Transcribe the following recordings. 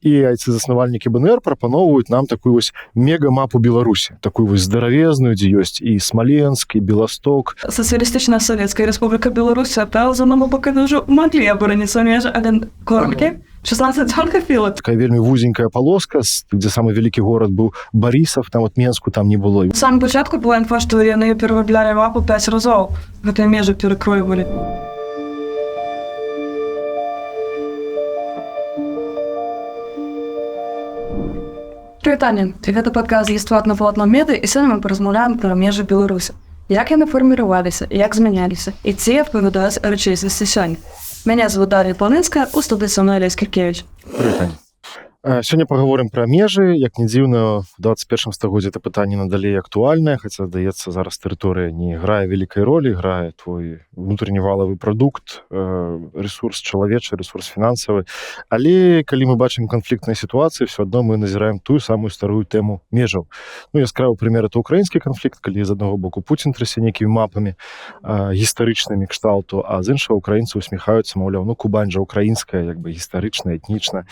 І айцы-заснавальнікі БНР прапаноўваюць нам такую вось мегамапу Беларусі, такую вось здаравезную, дзе ёсць і Смаленск, і Беласток. Сацыялістычная Савецкая Рэспубліка Беларусь та з одного боку дуже могли абараніцца межы, але колькі? 16 дзён хапіла. Такая вельмі вузенькая палоска, дзе самы вялікі горад быў Барысаў, там вот Менску там не было. У самым пачатку была інфа, што яны перараблялі мапу 5 разоў, гэтыя межы перакройвалі. Прывітанне, гэта падказ «Гісторыя на палатно меды», і сёння мы паразмаўляем пра межы Беларусі. Як яны фарміраваліся, як змяняліся і ці адпавядаюць рэчаіснасці сёння. Мяне зовут Дар'я Планынская, у студыі са мной Алесь Кіркевіч. Прывітанне. Сёння пагаворым пра межы. Як не дзіўна, в 21 стагоддзі это пытанне надалей актуальнае, хаця, здаецца, зараз тэрыторыя не грае вялікай ролі, грае твой внутренні валавы прадукт, ресурс чалавечы, ресурс фінансавы. Але калі мы бачым канфліктныя сітуацыі, все адно мы назіраем тую самую старую тэму межаў. Ну, яскравы прымер — это украінскі канфлікт, калі з аднаго боку Пуцін трасе нейкімі мапамі гістарычнымі кшталту, а з іншага украінцы усміхаюцца, маўляў, ну Кубань жа украінская, як бы гістарычна, этнічна.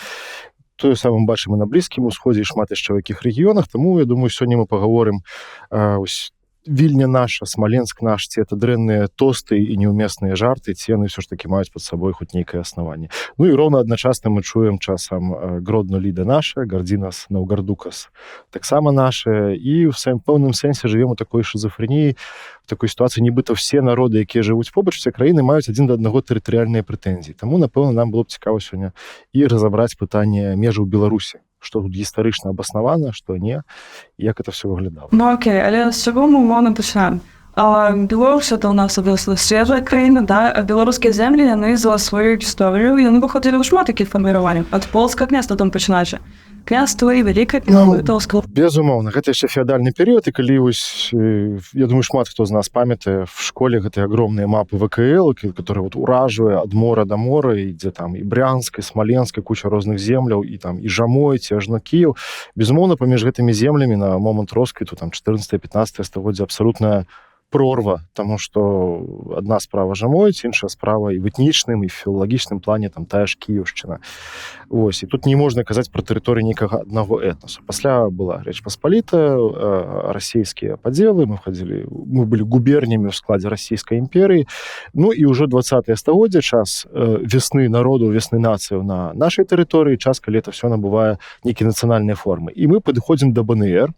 Тое самае бачым і на Блізкім Усходзе, і шмат яшчэ ў якіх рэгіёнах. Таму, я думаю, сёння мы пагаворым, ось, Вільня наша, Смаленск наш, ці это дрэнныя тосты і неўмесныя жарты, ці яны ўсё ж такі маюць пад сабой хоць нейкае аснаванне. Ну і роўна адначасна мы чуем часам Гродно Ліда наша, Гардзінас Наўгардукас таксама наша, і ў сваім пэўным сэнсе жывем у такой шызафрэніі, в такой сітуацыі, нібыта все народы, якія жывуць побач, усе краіны маюць адзін да аднаго тэрытарыяльныя прэтэнзіі. Таму, напэўна, нам было б цікава сёння і разабраць пытанне межаў Беларусі, што тут гістарычна абаснавана, што не, як это все выглядала. Ну окей, але з чаго мы умоўна пачынаем? Беларусь — это у нас адносна свежая краіна, да, а беларускія землі, яны за сваю гісторыю, яны выходзілі ў шмат такіх фарміраванняў, ад полскага княства там пачынаючы. Княства і вялікае Ну, літоўскага. Безумоўна, гэта яшчэ феадальны перыяд, і калі вось, я думаю, шмат хто з нас памятае в школе гэтыя огромныя мапы ВКЛ, которые вот уражвае ад мора да мора, і дзе там і Брянск, і Смаленск, і куча розных земляў, і там і Жамойць, і ажно Кіеў. Безумоўна, паміж гэтымі землямі на момант росквіту, там 14-15 стагоддзя, абсалютная прорва, таму што адна справа Жамойць, іншая справа і в этнічным, і в філалагічным плане там тая ж Кіеўшчына. Вось, і тут не можна казаць пра тэрыторыю нейкага аднаго этнасу. Пасля была Рэч Паспалітая, расійскія падзелы, мы входзілі, мы былі губернямі ў складзе Расійскай імперыі. Ну і ўжо 20 стагоддзя, час весны народу, весны нацыяў на нашай тэрыторыі, час, калі это все набывае нейкія нацыянальныя формы. І мы падыходзім да БНР,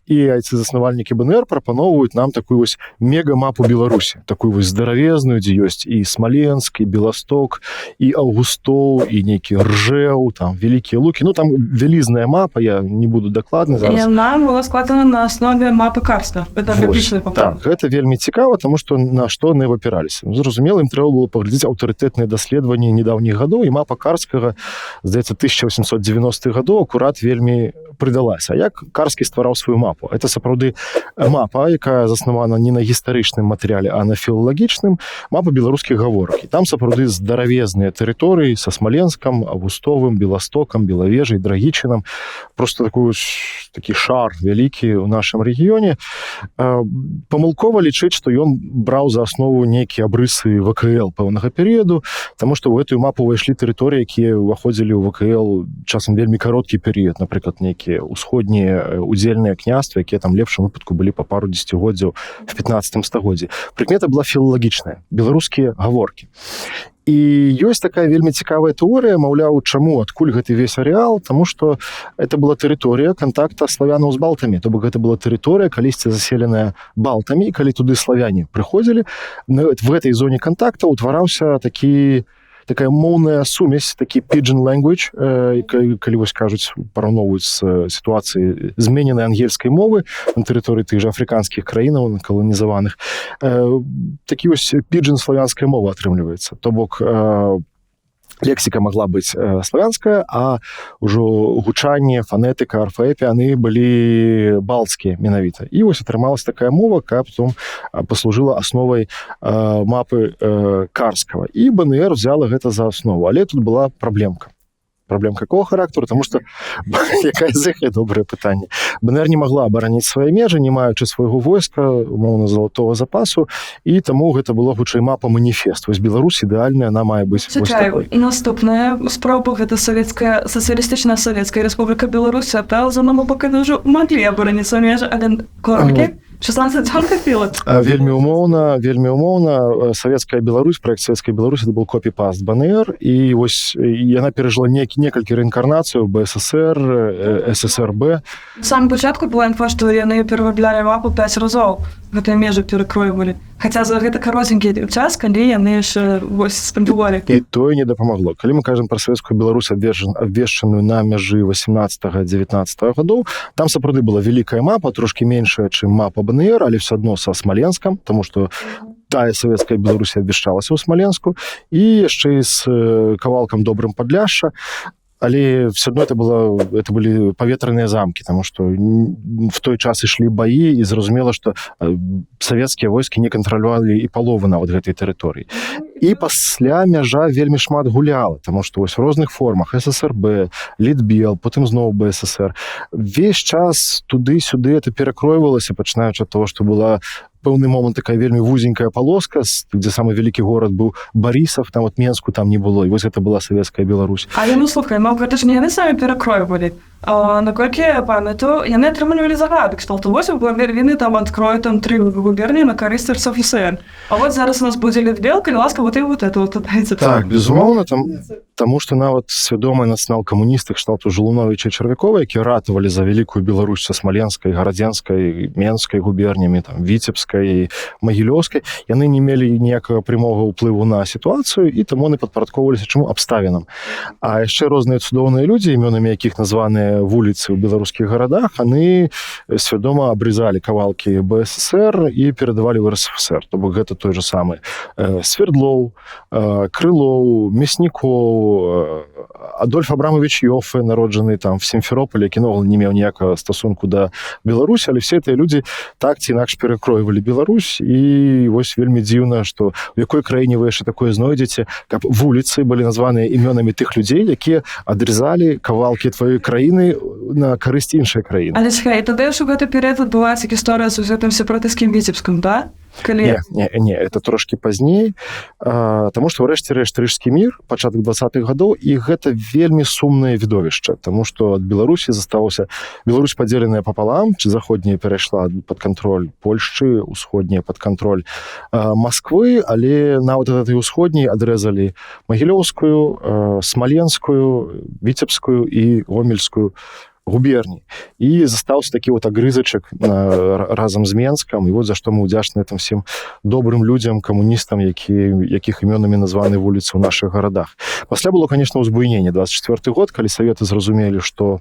і айцы-заснавальнікі БНР прапаноўваюць нам такую вось мегамапу Беларусі, такую вось здаравезную, дзе ёсць і Смаленск, і Беласток, і Аўгустоў, і нейкі Ржэў, там Вялікія Лукі. Ну там вялізная мапа, я не буду дакладны зараз. Яна была складена на аснове мапы Карскага. Это Вось, графічны так, гэта вельмі цікава, таму што на што яны абапіраліся. Ну, зразумела, ім трэба было паглядзець аўтарытэтныя даследаванні недаўніх гадоў, і мапа Карскага, здаецца, 1890-х гадоў акурат вельмі прыдалася. А як Карскі ствараў сваю мапу? Это сапраўды мапа, якая заснавана не на гістарычным матэрыяле, а на філалагічным, мапа беларускіх гаворак. І там сапраўды здаравезныя тэрыторыі са Смаленскам, Аўгустовым, Беластокам, Белавежай, Драгічынам. Просто такой вось, такі шар вялікі ў нашым рэгіёне. Памылкова лічыць, што ён браў за аснову нейкія абрысы ВКЛ пэўнага перыяду, таму што ў гэтую мапу ўвайшлі тэрыторыі, якія ўваходзілі ў ВКЛ часам вельмі кароткі перыяд, напрыклад, нейкія ўсходнія удзельныя княства, якія там лепшым выпадку былі па пару дзесяцігоддзяў в 15 стагоддзі. Прыкмета была філалагічная, беларускія гаворкі. І ёсць такая вельмі цікавая тэорыя, маўляў, чаму, адкуль гэты весь арэал? Таму што это была тэрыторыя кантакта славянаў з балтамі, то бок гэта была тэрыторыя, калісьці заселеная балтамі, і калі туды славяне прыходзілі, в этой зоне кантакта утвараўся такая моўная сумесь, такі pidgin language, калі вось кажуць, параўноўваюць з сітуацыі змененай ангельскай мовы на тэрыторыі тых жа афрыканскіх краінаў каланізаваных, такі вось піджин славянская мова атрымліваецца. То бок лексіка могла быць славянская, а ўжо гучанне, фанетыка, арфаэпія, яны былі балцкія менавіта. І вось атрымалась такая мова, якая потом паслужыла асновай мапы Карскага. І БНР взяла гэта за аснову, але тут была праблемка. Праблем какого характару? Тому что якая з іх, добрае пытанне. БНР не могла абараніць свае межы, не маючы свайго войска, умоўна, залатого запасу, і таму гэта было хутчэй мапа маніфест. Вось Беларусь ідэальная, она мае быць вось Чакай, такой. Наступная спроба — гэта савецкая сацыялістычная Савецкая Рэспубліка Беларусь. Та з аднаго боку ўжо маглі абараніць межы, але колькі? 16 дзён хапіла. Вельмі умоўна, вельмі умоўна. Савецкая Беларусь, проект Савецкай Беларусі, это был копипаст БНР, і вось яна перажыла некалькі рэінкарнацыяў: БССР, ССРБ. У самым пачатку была інфа, што яны перараблялі мапу 5 разоў, гэтыя межы перакройвалі. Хаця за гэта каротенькі час, калі яны яшчэ вось спрабавалі. І тое не дапамагло. Калі мы кажам пра Савецкую Беларусь, абвешчаную на мяжы 18-19 гадоў, там сапраўды была вялікая мапа, трошки меншая, чым мапа БНР, але все адно са Смаленскам, тому что тая Савецкая Беларусь абвяшчалася ў Смаленску, і яшчэ і з кавалкам добрым Падляшша, але все одно это были паветраныя замкі, тому что в той час ішлі баі, і зразумела, что савецкія войскі не кантралявалі і паловы нават гэтай тэрыторыі. І пасля мяжа вельмі шмат гуляла, тому что вось в розных формах: ССРБ, Літбел, потым зноў БССР, весь час туды-сюды это перакройвалася, пачынаючы ад того, что была пэўны момант такая вельмі вузенькая палоска, дзе самы вялікі горад быў Барысаў, там вот Менску там не было, і вось гэта была Савецкая Беларусь. Але ну слухай, ну гэта ж не яны самі перакройвалі. Наколькі я памятаю, яны атрымлівалі загады кшталту: вось віны там открою там тры губерні на карысць РСФСР. А вот зараз у нас будзе Літбел, калі ласка, вот і вот это вот дайце. Так, безумоўна, там. Таму што нават свядомыя нацыянал-камуністы кшталту Жылуновіча, Чарвякова, якія ратавалі за вялікую Беларусь са Смаленскай, Гарадзенскай, Менскай губернямі, там, Віцебскай, Магілёўскай, яны не мелі ніякага прямога ўплыву на сітуацыю, і таму яны падпарадкоўваліся чаму? Абставінам. А яшчэ розныя цудоўныя людзі, імёнамі якіх названыя вуліцы ў беларускіх гарадах, яны свядома абрызалі кавалкі БССР і перадавалі ў РСФСР. То бок гэта той же самы Свердлоў, Крылоў, Мяснікоў, Адольф Абрамович Йофе, народжаны там в Сімферополе, які наогул не меў ніякага стасунку да Беларусі, але все гэтыя людзі так ці інакш перакройвалі Беларусь. І вось вельмі дзіўна, што у якой краіне вы яшчэ такое знойдзеце, каб вуліцы былі названыя імёнамі тых людзей, якія адрезалі кавалкі тваёй краіны на карысць іншай краіны? Але чакай, тады ж у гэты перыяд адбываецца гісторыя з гэтым сепаратысцкім Віцебскам, да? Калі Не, не, не, это трошки пазней, таму што ўрэшце рэшт Рыжскі мір, пачатак 20-х гадоў, і гэта вельмі сумнае відовішча, таму што ад Беларусі засталося, Беларусь падзеленая папалам, ці заходняя перайшла под кантроль Польшчы, усходняя под кантроль Масквы, але нават ад этой усходняй адрэзалі Магілёўскую, Смаленскую, Віцебскую і Гомельскую губерні. І застаўся такі вот агрызачак разам з Менскам. І вот за што мы ўдзячны там всем добрым людзям, камуністам, якіх імёнамі названы вуліцы ў нашых гарадах. Пасля было, конечно, узбуйненне, 24 год, калі саветы зразумелі, што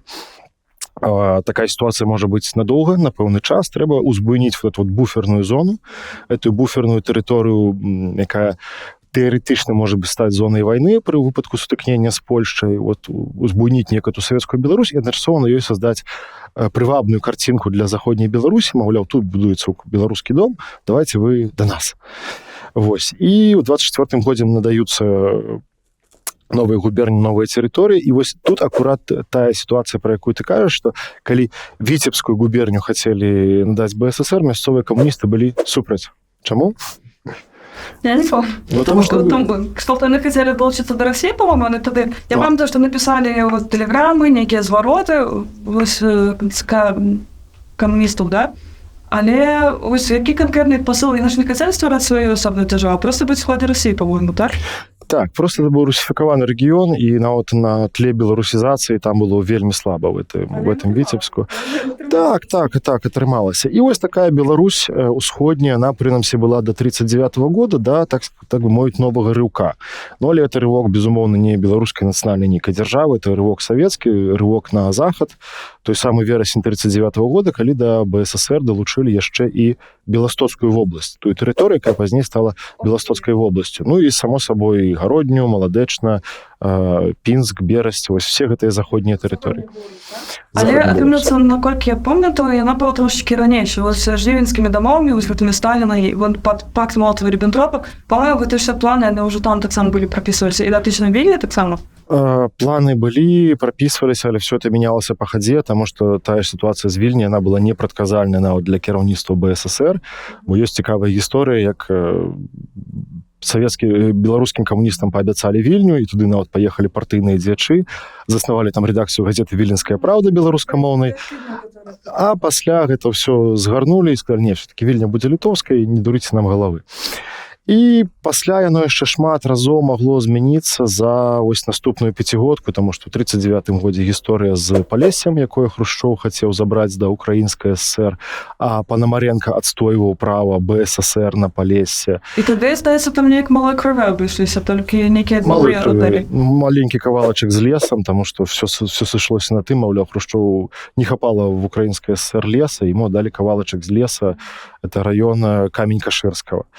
такая ситуация можа быць надоўга, на пэўны час, трэба узбуйніць вот эту вот буферную зону, эту буферную тэрыторыю, якая тэарэтычна можа бы стаць зонай вайны пры выпадку сутыкнення з Польшчай. Вот узбуйніць некую ту Савецкую Беларусь і адначасова на ёй создаць прывабную карцінку для заходняй Беларусі, маўляў, тут будуецца беларускі дом, давайте вы до нас. Вось і ў 24 годзе надаюцца новыя губерні, новыя тэрыторыі. І вось тут акурат тая сітуацыя, про якую ты кажаш, что калі Віцебскую губерню хацелі надаць БССР, мясцовыя камуністы былі супраць. Чаму? Я не помню. Ну, потому что Там, что яны хотели далучыцца да России, по-моему, они тады. Я памятаю, што напісалі вот тэлеграмы, нейкія звароты вось, камуністаў, да? Але ось які канкрэтны посыл? Яны ж не хацелі ствараць сваю асобную дзяржаву, просто быць у складе России, по-моему, так? Так, просто это быў русіфікаваны рэгіён, і нават на тле беларусізацыі там было вельмі слаба в этом Віцебску. Так, атрымалася. І вось такая Беларусь усходняя, она прынамсі была до 39 -го года, да, так бы мовіць, новага рыўка. Ну, але это рывок, безумоўна, не беларускай нацыянальнай нейкай дзяржавы, это рывок савецкі, рывок на захад, той самы верасень 39 -го года, калі да БССР далучылі яшчэ і Беластоцкую вобласць, тую тэрыторыю, якая пазней стала Беластоцкай вобласцю. Ну і само сабой Гародню, Маладэчна, Пінск, Берасць, вось все гэтыя заходнія тэрыторыі. Але атрымліваецца, наколькі я памятаю, яна была трошачкі ранейша. Вось жнівеньскімі дамовамі, вось гэтымі Сталіна і вон пад пакт Молотова Риббентропа, по-моему, гэты ўсе планы, яны ўжо там таксама былі прапісваліся. І датычна Вільні таксама. Планы былі, прапісваліся, але все это менялася па хадзе, таму что тая ж сітуацыя з Вільні, она была непрадказальная нават для кіраўніцтва БССР, бо ёсць цікавая гісторыя, як савецкі беларускім камуністам паабяцалі Вільню, і туды нават паехалі партыйныя дзеячы, заснавалі там рэдакцыю газеты «Віленская праўда» беларускамоўнай, а пасля гэта ўсё згарнулі і сказали: «Не, все-таки Вільня будзе літоўскай, не дурыце нам галавы». І пасля яно яшчэ шмат разоў магло змяніцца за ось наступную пяцігодку, тому что ў 39 годзе гісторыя з Палессем, якое Хрушчоў хацеў забраць да Украінскай ССР, а Панамаренко адстойваў права БССР на Палессе. І тады, здаецца, там неяк малой крывёй абышліся, толькі нейкія Малой двары крывёй. аддалі. Маленькі кавалачак з лесам, тому что все сышлося на тым, маўляў, Хрушчову не хапала в Украінскай ССР леса, ему далі кавалачак з леса, это район Камень-Кашырского.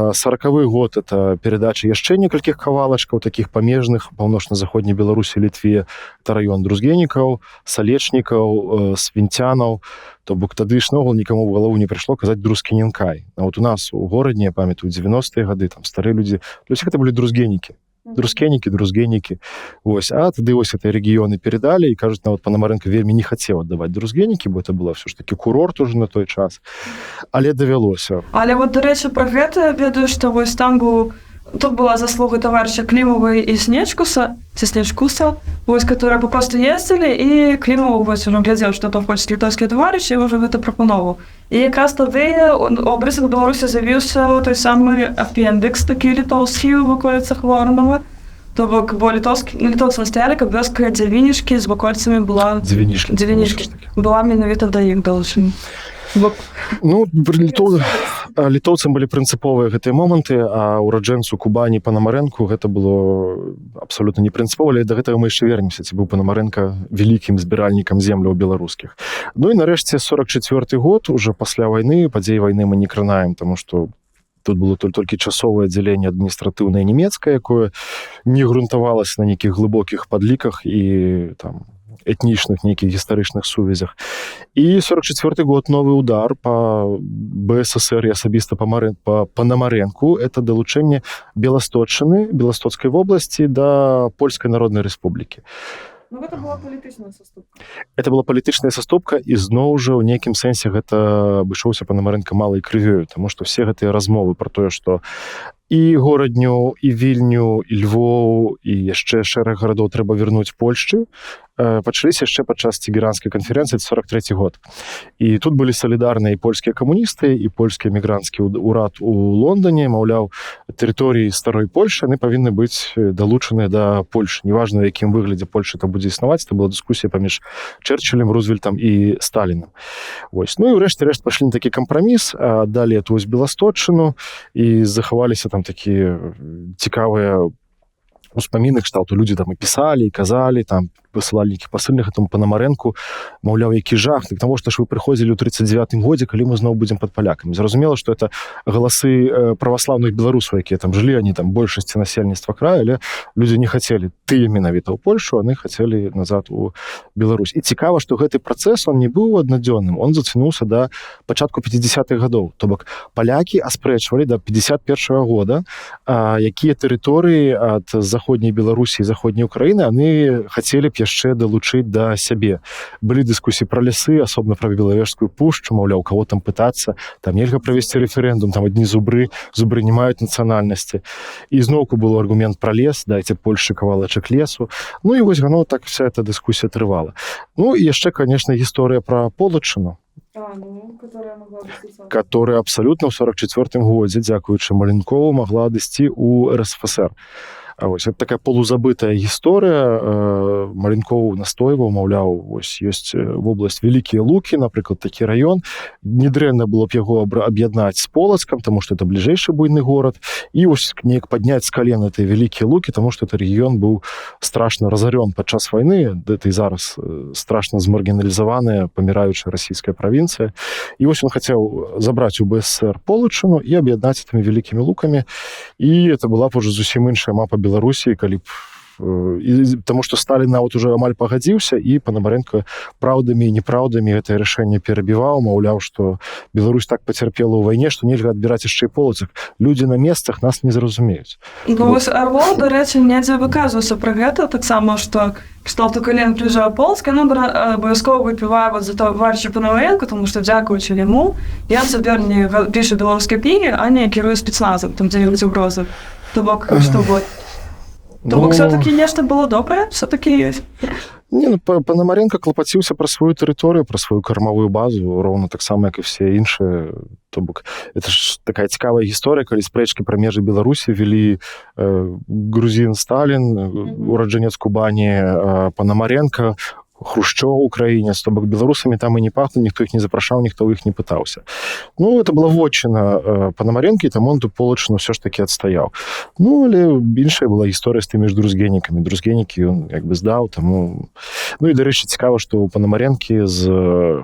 40-ы год — это передача яшчэ некалькіх кавалачкаў таких памежных паўночна-заходняй Беларусі, Літве, это район Друзгенікаў, Салечнікаў, Свінцянаў. То бок тады ж наогул нікому в галаву не прыйшло казаць Друскінінкай. А вот у нас у горадзе, я памятаю, 90-е гады там старыя людзі, для ўсіх это былі Друзгенікі. Друскенікі, Друзгенікі. Вось. А тады вось этой рэгіёны перадалі, і кажуць, нават Панамарэнка вельмі не хацеў аддаваць Друзгенікі, бо это было ўсё ж таки курорт уже на той час. Але давялося. Але вот, дарэчы, пра гэта я ведаю, што вось там быў, тут была заслуга товарища Климова и Снечкуса, ці Снечкуса, вось, которые попросту ездили, і Клімаў вось уже глядзеў, што там хочуць літоўскія таварышы, і ўжо гэта прапановаў. І якраз тады у абрысах Беларусі з'явіўся той самы апендыкс такі літоўскі ў ваколіцах Воранова. То бок, бо літоўскі, літоўцы настаялі, каб вёска Дзявінішкі з вакольцамі была Дзевінішкі. Дзевінішкі. Была менавіта да іх далучана. Бо Ну, літоўцам былі прынцыповыя гэтыя моманты, а ураджэнцу Кубані Панамарэнку гэта было абсалютна не прынцыпова, але да гэтага мы яшчэ вернемся, ці быў Панамарэнка вялікім збіральнікам земляў беларускіх. Ну і нарэшце 44 год, уже пасля вайны, падзей вайны мы не кранаем, таму што тут было толькі часовае аддзяленне адміністратыўнае нямецкае, якое не грунтавалася на нейкіх глыбокіх падліках і там этнічных нейкіх гістарычных сувязях. І 44 год — новы удар по БССР і асабіста па Панамарэнку, это далучэнне Беласточчыны, Беластоцкай вобласці да Польскай Народнай Рэспублікі. Ну, гэта была палітычная саступка. Это была палітычная саступка, і зноў жа ў нейкім сэнсе гэта абышоўся Панамарэнка малай крывёю, таму што все гэтыя размовы про тое, што і Горадню, і Вільню, і Львоў, і яшчэ шэраг гарадоў трэба вярнуць Польшчы, пачаліся яшчэ падчас Тегеранскай канферэнцыі, 43 год. І тут былі салідарныя і польскія камуністы, і польскі эмігранцкі урад у Лондоне, маўляў, тэрыторыі старой Польшы, яны павінны быць далучаныя да Польшы, неважна, у якім выглядзе Польша это будзе існаваць. Это была дыскусія паміж Чэрчылем, Рузвельтам і Сталіным. Вось. Ну і ўрэшце рэшт пашлі на такі кампраміс, далі эту вось Беласточчыну, і захаваліся там такія цікавыя успаміны кшталту: людзі там і пісалі, і казалі, там высылалі нейкіх пасыльных этому Панамарэнку, маўляў, які жах, так того што ж вы прыходзілі ў 39 годзе, калі мы зноў будзем пад палякамі? Зразумела, что это галасы праваслаўных беларусаў, якія там жылі, они там большасці насельніцтва края, але людзі не хацелі тыя менавіта ў Польшу, они хацелі назад у Беларусь. І цікава, что гэты працэс, он не быў аднадзённым, он зацянуўся да пачатку 50-х гадоў, то бок палякі аспрэчвалі до 51 -го года, якія тэрыторыі ад заходняй Беларусі і заходняй Украіны они хацелі б яшчэ далучыць да сябе. Былі дыскусіі пра лясы, асобна пра Белавежскую пушчу, маўляў, кого там пытацца, там нельга правесці рэферэндум, там адні зубры, зубры не маюць нацыянальнасці. І зноўку был аргумент пра лес: дайце Польшы кавалачак лесу. Ну і вось гано так вся эта дыскусія трывала. Ну і яшчэ, конечно, гісторыя пра Полачыну, А, ну, которая могла которая абсолютно ў 44 годзе, дзякуючы Маленкову, могла адысці у РСФСР. А вось это такая полузабытая гісторыя. Маленкоў настойваў, маўляў, вось ёсць вобласць Вялікія Лукі, напрыклад, такі раён, недрэнна было б яго аб'яднаць з Полацкам, тому что это бліжэйшы буйны горад, і вось неяк падняць з калена этой Вялікія Лукі, тому что это рэгіён быў страшна разорен падчас вайны, да ты зараз страшна змаргіналізаваная, паміраючая расійская правінцыя. І вось он хацеў забраць у БССР Полачыну і аб'яднаць этими Вялікімі Лукамі, і это была б уже зусім іншая мапа Беларусі, калі б Таму што Сталін нават уже амаль пагадзіўся, і Панамарэнка праўдамі і няпраўдамі гэтае рашэнне перабіваў, маўляў, што Беларусь так пацярпела ў вайне, што нельга адбіраць яшчэ і Полацк, людзі на месцах нас не зразумеюць. Ну, вось Арлоў, дарэчы, недзе выказваўся пра гэта таксама, што кшталту, калі ён прыязджае ў Полацк, ён абавязкова выпівае вот за таварыша Панамарэнку, тому што дзякуючы яму ён цяпер не піша беларускія кнігі, а не кіруе спецназам, там, дзе ёсць угрозы. То бок, што вот. То бок, все-таки нешта было добрае, все-таки ёсць. Не, ну, Панамарэнка клапаціўся пра сваю тэрыторыю, пра сваю кармавую базу, роўна таксама, як і все іншыя. То бок, это ж такая цікавая гісторыя, калі спрэчкі пра межы Беларусі вялі грузін Сталін, ураджанец Кубані, Панамарэнка, Хрушчоў, украінец, то бок беларусамі там і не пахла, ніхто іх не запрашаў, ніхто ў іх не пытаўся. Ну, это была вотчына Панамарэнкі, там он ту Полаччыну все ж таки адстаяў. Ну, але іншая была гісторыя з тымі ж Друзгенікамі. Друзгенікі ён як бы здаў, таму. Ну і, дарэчы, цікава, што ў Панамарэнкі з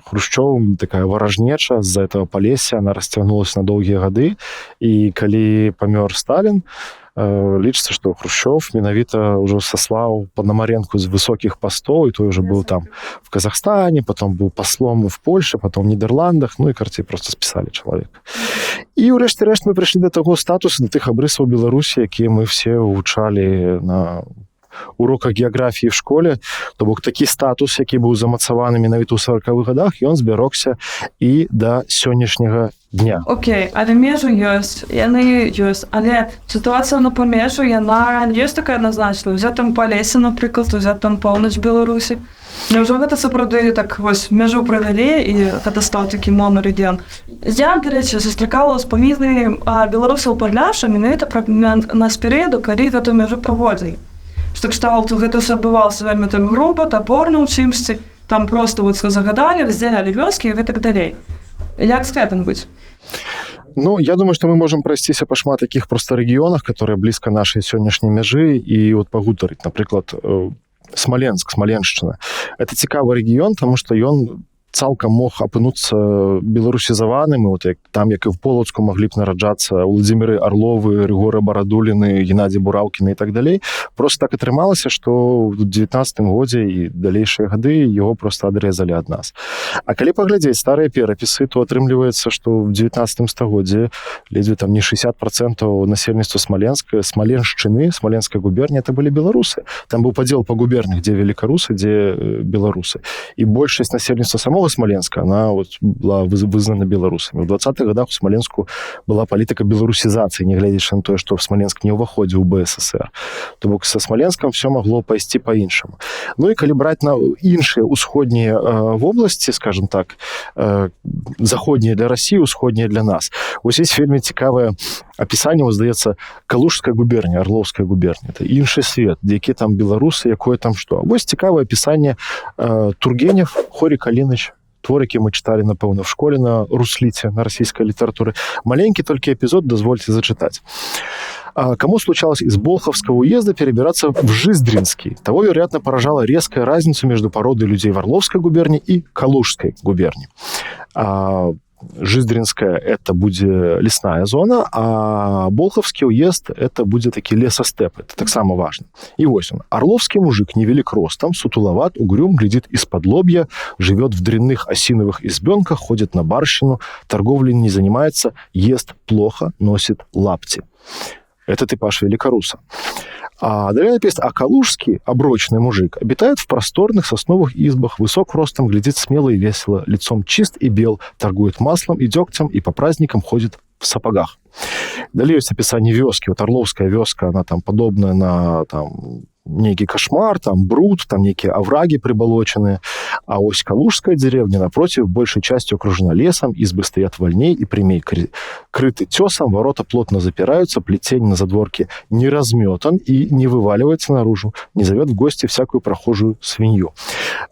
Хрушчовым такая варажнеча з-за этого Палесся, она расцягнулася на доўгія гады, і калі памёр Сталін, лічыцца, што Хрушчоў менавіта ўжо саслаў Панамаренку з высокіх пастоў, і той уже был там в Казахстане, потом быў паслом в Польше, потом в Нидерландах, ну і, карацей, просто спісалі чалавека. І ўрэшце рэшт мы прыйшлі до таго статусу, до тых абрысаў Беларусі, якія мы все вывучалі на уроках геаграфіі в школе. То бок такі статус, які быў замацаваны менавіта ў 40-х годах, ён збярогся і да сённяшняга дня. Окей, але межы ёсць, яны ёсць, але сітуацыя на памежжу, яна не ёсць такая адназначная. Узяць там Палессе, напрыклад, узяць там поўнач Беларусі. Няўжо гэта сапраўды так, вось мяжу правялі, і гэта стаў такі монарэгіён? Я, дарэчы, сустракала ўспаміны беларусаў Падляшша менавіта пра на з перыяду, калі гэту мяжу праводзілі. Што кшталту гэта ўсё адбывалася вельмі там груба, тапорна ў чымсьці, там просто вот загадалі, раздзялялі вёскі і гэтак далей. Як з гэтым быць? Ну, я думаю, что мы можем прайсціся па шмат таких просто рэгіёнах, которые блізка нашай сённяшняй мяжы, і вот пагутарыць, напрыклад, Смаленск, Смаленшчына. Это цікавы рэгіён, тому что ён цалкам мог апынуцца беларусізаваным, і вот як там, як і в Полацку, маглі б нараджацца Уладзіміры Арловы, Рыгоры Барадуліны, Геннадзі Бураўкіны і так далей. Просто так атрымалася, што ў 19 годзе і далейшыя гады его просто адрэзалі ад нас. А калі паглядзець старыя перапісы, то атрымліваецца, што ў 19 стагоддзе ледзьве там не 60% насельніцтва Смаленска, Смаленшчыны, Смаленскай губерні, это былі беларусы. Там быў падзел па губернях, дзе велікарусы, дзе беларусы. І большасць насельніцтва самога Смаленска, она вот была вызнана беларусамі. У 20-х годах у Смаленску была палітыка беларусізацыі, нягледзячы на тое, што Смаленск не ўваходзіў у БССР. То бок са Смаленскам все магло пайсці по-іншаму. Ну і калі браць на іншыя ўсходнія вобласці, скажем так, заходнія для России, усходнія для нас, вось есть вельмі цікавае апісанне, вот, здаецца, Калужская губерня, Орловская губерня, это іншы свет, які там беларусы, якое там што. Вось цікавае апісанне, Тургенев, Хоры Каліныч, твор, які мы чыталі, напэўна, в школе на русліце, на расійскай літаратуры. Маленькі толькі эпізод дазвольце зачытаць. Кому случалось из Болховского уезда перебираться в Жиздринский, того, вероятно, поражала резкая разница между породой людей в Орловской губернии и Калужской губернии. Жиздринская — это будзе лесная зона, а Болховский уезд — это будзе такі лесастэп. Это таксама важно. И вось он. Орловский мужик невелик ростом, сутуловат, угрюм, глядит исподлобья, живет в дрянных осиновых избенках, ходит на барщину, торговлей не занимается, ест плохо, носит лапти. Это типаж великоруса. А далее написано: а калужский оброчный мужик обитает в просторных сосновых избах, высок ростом, глядит смело и весело, лицом чист и бел, торгует маслом и дегтем и по праздникам ходит в сапогах. Далее есть описание вёски. Вот Орловская вёска, она там подобная на там некий кошмар, там бруд, там некие овраги приболоченные. А ось Калужская деревня, напротив, большей частью окружена лесом, избы стоят вольней и прямей, крыты тесом, ворота плотно запираются, плетень на задворке не разметан и не вываливается наружу, не зовет в гости всякую прохожую свинью.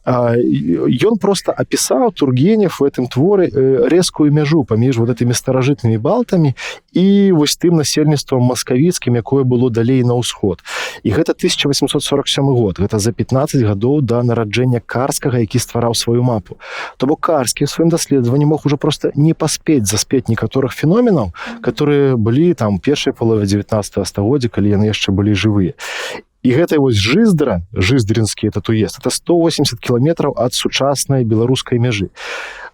Ён просто опісаў, Тургенев, в этом творы резкую мяжу паміж вот этими старажытнымі балтамі і вось тым насельніцтвам маскавіцкім, якое было далей на ўсход. І гэта 1847 год, гэта за 15 гадоў да нараджэння Карскага, які ствараў сваю мапу. То бок Карскі в сваім даследаванні мог уже просто не паспець заспець некаторых феноменаў, которые былі там першай палове 19 стагоддзя, калі яны яшчэ былі жывыя. І гэта вось Жыздра, Жыздрынскі этот уезд, это 180 кіламетраў ад сучаснай беларускай мяжы.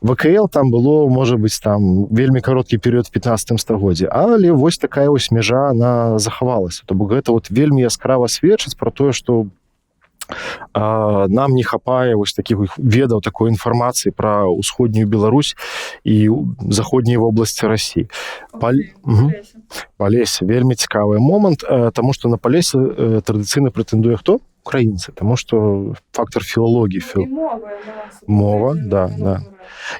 ВКЛ там было, можа быть, там вельмі кароткі перыяд в 15 стагоддзі, але вось такая вось мяжа, она захавалася. То бок гэта вот вельмі яскрава сведчыць про тое, что нам не хапае вось таких ведаў, такой інфармацыі пра ўсходнюю Беларусь і заходнія вобласці Росіі. Палесе вельмі цікавы момант, таму что на Палесе традыцыйна прэтэндуе хто? Украінцы, таму что фактор філалогіі, мова, да.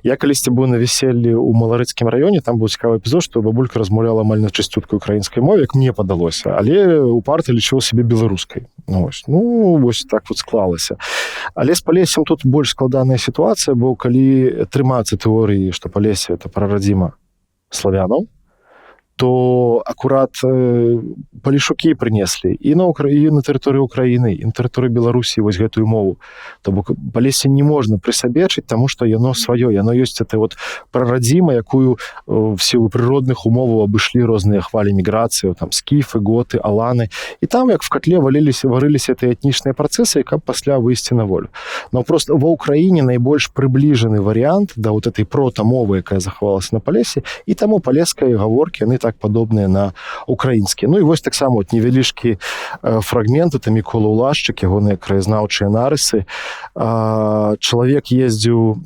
Я калісьці быў на вяселлі ў Маларыцкім раёне, там быў цікавы эпізод, што бабулька размаўляла амаль на чысцюткай украінскай мове, як мне падалося, але упарта лічыла сябе беларускай. Ну, вось, ну, вось так вот склалася. Але з Палессем тут больш складаная сітуацыя, бо калі трымацца тэорыі, што Палесе — это прарадзіма славянаў, то акурат палішукі прынеслі і на Украіну, на тэрыторыю Украіны, і на тэрыторыю Беларусі вось гэтую мову. То бок Палесе не можна прысабечыць, таму што яно сваё, яно ёсць это вот прарадзіма, якую в силу прыродных умоваў абышлі розныя хвалі міграцыі, там скіфы, готы, аланы, і там як в котле валіліся, варыліся это этнічныя працэсы, каб пасля выйсці на волю. Но просто ва Ўкраіне найбольш прыбліжаны варыянт да вот этой протамовы, якая захавалася на Палесе, і таму палескай гаворкі, яны так падобныя на украінскія. Ну і вось таксама вот невялічкі фрагмент, это Мікола Улашчык, ягоныя краязнаўчыя нарысы. Чалавек ездзіў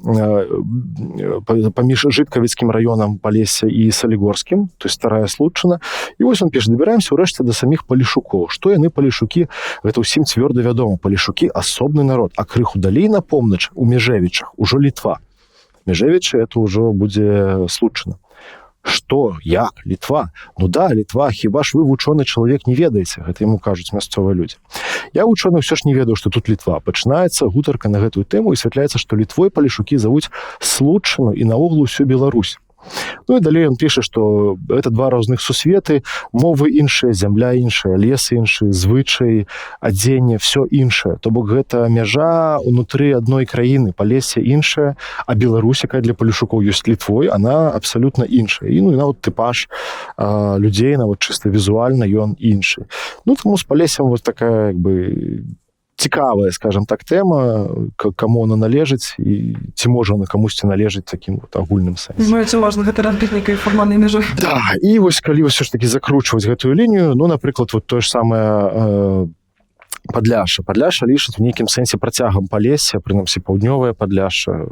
паміж Жыткавіцкім раёнам Палесся і Салігорскім, то есть старая Случчына. І вось он піша: «Дабіраемся ўрэшце да саміх палішукоў. Што яны палішукі, гэта ўсім цвёрда вядома. Палішукі — асобны народ, а крыху далей на поўнач, у Межэвічах, ужо Літва. Межэвічы — это ўжо будзе Случчына. Што, як, Літва? Ну да, Літва, хіба ж вы, вучоны чалавек, не ведаеце?» — Гэта яму кажуць мясцовыя людзі. «Я, вучоны, ўсё ж не ведаў, што тут Літва. Пачынаецца гутарка на гэтую тэму, і святляецца, што Літвой палішукі завуць Случчыну і наогул усю Беларусь». Ну і далей он піша, што это два розных сусветы, мовы іншыя, зямля іншая, лес іншы, звычаі, адзенне, все іншае. То бок гэта мяжа унутры адной краіны, Палесе іншая, а Беларусь, якая для палішукоў ёсць Літвой, она абсалютна іншая. І ну і нават тыпаж людзей, нават чыста візуальна ён іншы. Ну, таму з Палесем вот такая як бы цікавая, скажем так, тэма, каму она належыць і ці можа она камусьці належыць такім вот агульным сэнсе. Думаю, ці можна гэта разбіць нейкай фармальнай мяжой. Да, і вось калі ўсё ж таки закручваць гэтую лінію, ну, напрыклад, вот тое ж самае Падляша. Падляша лічыць у нейкім сэнсе працягам Палесся, прынамсі паўднёвае Падляша.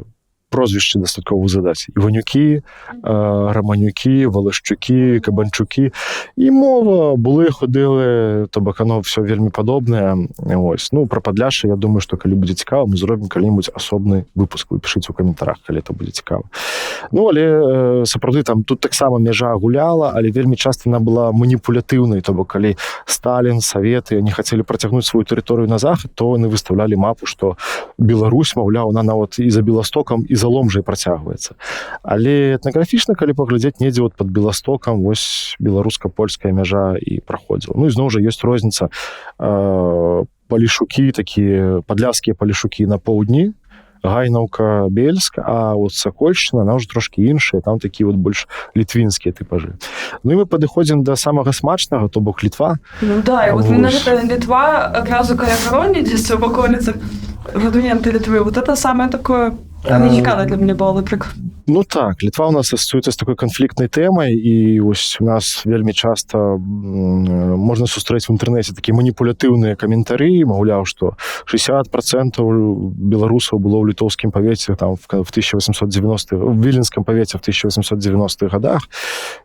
Прозвішчы дастаткова задаць: Іванюкі, Раманюкі, Валашчукі, Кабанчукі. І мова були, ходили, то бок оно все вельмі падобнае. Ось. Ну, про Падляша, я думаю, што калі будзе цікава, мы зробім калі-нибудь асобны выпуск. Вы пішыце ў каментарах, калі это будзе цікава. Ну, але сапраўды там тут таксама мяжа гуляла, але вельмі часта она была маніпулятыўнай, то бок калі Сталін, саветы не хацелі працягнуць сваю тэрыторыю на захад, то яны выставлялі мапу, што Беларусь, маўляў, она нават і за Беластокам, і за Ломжай працягваецца. Але этнаграфічна, калі паглядзець, недзе вот под Беластокам вось беларуска-польская мяжа і праходзіла. Ну і зноў жа ёсць розніца: палішукі, такія падляскія палішукі на поўдні, Гайнаўка, Бельск, а вот Сакольшчына, она уже трошки іншая, там такі вот больш літвінскія тыпажы. Ну і мы падыходзім да самага смачнага, то бок Літва. Ну да, і вот Вось. менавіта Літва адразу каля Гародні, дзесьці в ваколіцах, рудыменты Літвы. Вот это самое такое нечаканае для мяне было, напрыклад. Ну так, Літва у нас асацыюецца з такой канфліктнай тэмай, і ось у нас вельмі часта можна сустрэць в інтэрнэце такія маніпулятыўныя каментары, маўляў, што 60% беларусаў было ў літоўскім павеце там в 1890, в Віленскім павеце в 1890-х годах,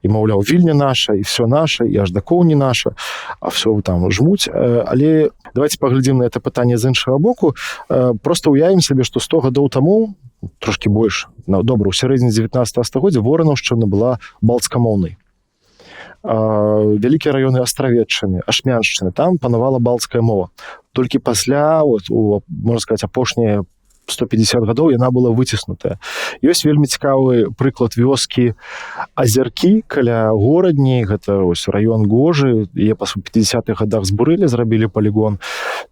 і, маўляў, Вільня наша, і все наша, і аж да Коўні наша, а все там жмуць. Але давайте паглядзім на это пытанне з іншага боку. Просто уявім сабе, што 100 гадоў таму, трошки больш, на добра, у сярэдзіне 19 стагоддзя Воранаўшчына была балцкамоўнай. Вялікія раёны Астравеччыны, Ашмяншчыны, там панавала балцкая мова. Толькі пасля, вот, у, можна сказать, апошнія 150 гадоў яна была выціснутая. Ёсць вельмі цікавы прыклад вёскі Азяркі каля Горадні, гэта ось раён Гожы, яе па 50-х годах збурылі, зрабілі палігон.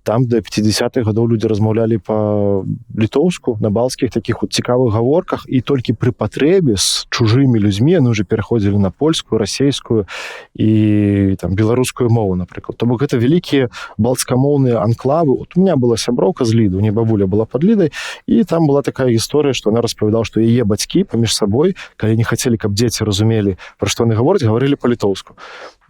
Там Там до 50-х гадоў людзі размаўлялі па-літоўску на балцкіх таких вот цікавых гаворках, і толькі пры патрэбе з чужымі людзьмі яны уже пераходзілі на польскую, расейскую і там беларускую мову, напрыклад. То бок гэта вялікія балцкамоўныя анклавы. Вот у меня была сяброўка з Ліды, у не бабуля была под Лідай, і там была такая гісторыя, што она распавядала, што яе бацькі паміж сабой, калі не хацелі, каб дзеці разумелі, пра што яны гавораць, гаварылі па-літоўску.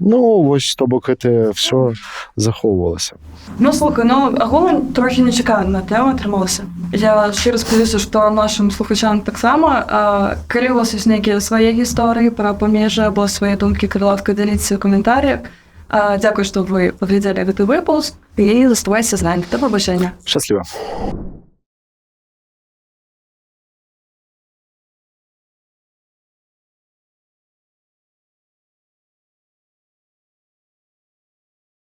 Ну вось, то бок гэта все захоўвалася. Ну слухай, ну агулам трохі нечаканая тэма атрымалася. Я шчыра спадзяюся, што нашым слухачам таксама. Калі у вас ёсць нейкія свае гісторыі пра памежжа або свае думкі, калі ласка, дзяліцеся ў каментарыях. Дзякуй, што вы паглядзелі гэты выпуск, і заставайся з намі. Да пабачэння. Шчасліва.